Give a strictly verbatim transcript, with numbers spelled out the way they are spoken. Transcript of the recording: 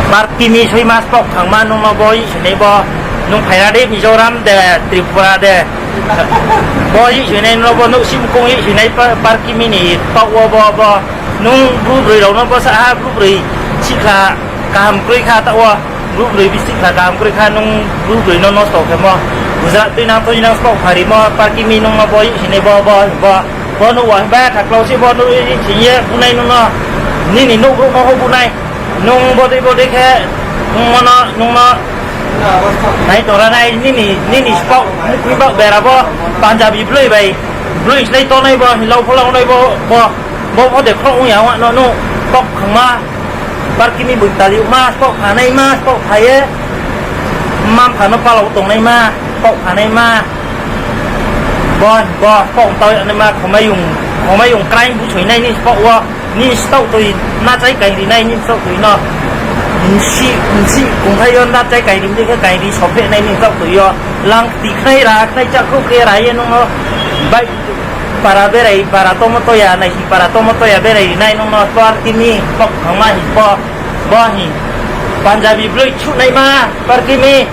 Parkimi soima spaoh thangma nung no bo isoinai bo. Nung phaira de Mizoram de, Tripura de. Bo isoinai no bo nouhsih mkong isoinai pa-, Parkimi ni spaoh wo bo, bo. Nung bru broi rao no bo sa ha, bru broi sihkhla kaham kroi kha taoh wo. Bru broi bi sihkhla kaham kroi kha, nung bru broi no nosto khemo. Gujarat tuinang tuinang spaoh pharimo, Parkimi nung no bo isoinai bo, bo, bo. Bo nouh wa himba thaklau se bo nouh ri sing ye bunai nung no. Nini nouh brouh no ho bunai. Nung bodei bodei khe, nung mo no, nung no. Nai tongra nai, nini, nini spaoh, mukhui baoh bera bo, Punjabi bloi bai. Bloi slái tongnai bo, hilau pholau nai bo, bo, bo pho de khrouh ong ya wa no, no, spaoh khangma, Parkimi boi taliuhma, spaoh phanaima, spaoh pha ye, mma mpha no palau tongnaima, spaoh phanaima, bo, bo, spaoh tau yagnaima, khomaiyong, khomaiyong crime busoinai ni spaoh wo, nini staoh toi, nachai kaingri nai nini staoh toi no. Nsi, nsi, kongthai yo nachai kaingri, mdei khe kaingri sopheh nai nini staoh toi yo. Lang kti khnai ra, khnai chahkhruh khe ra ye nung no. Bai, para berai, para tomo toya, naisi para tomo toya berai ri nai nung no, Parkimi, spaoh khangma hi, bo, bo hi. Punjabi bloi chuhnaima, Parkimi.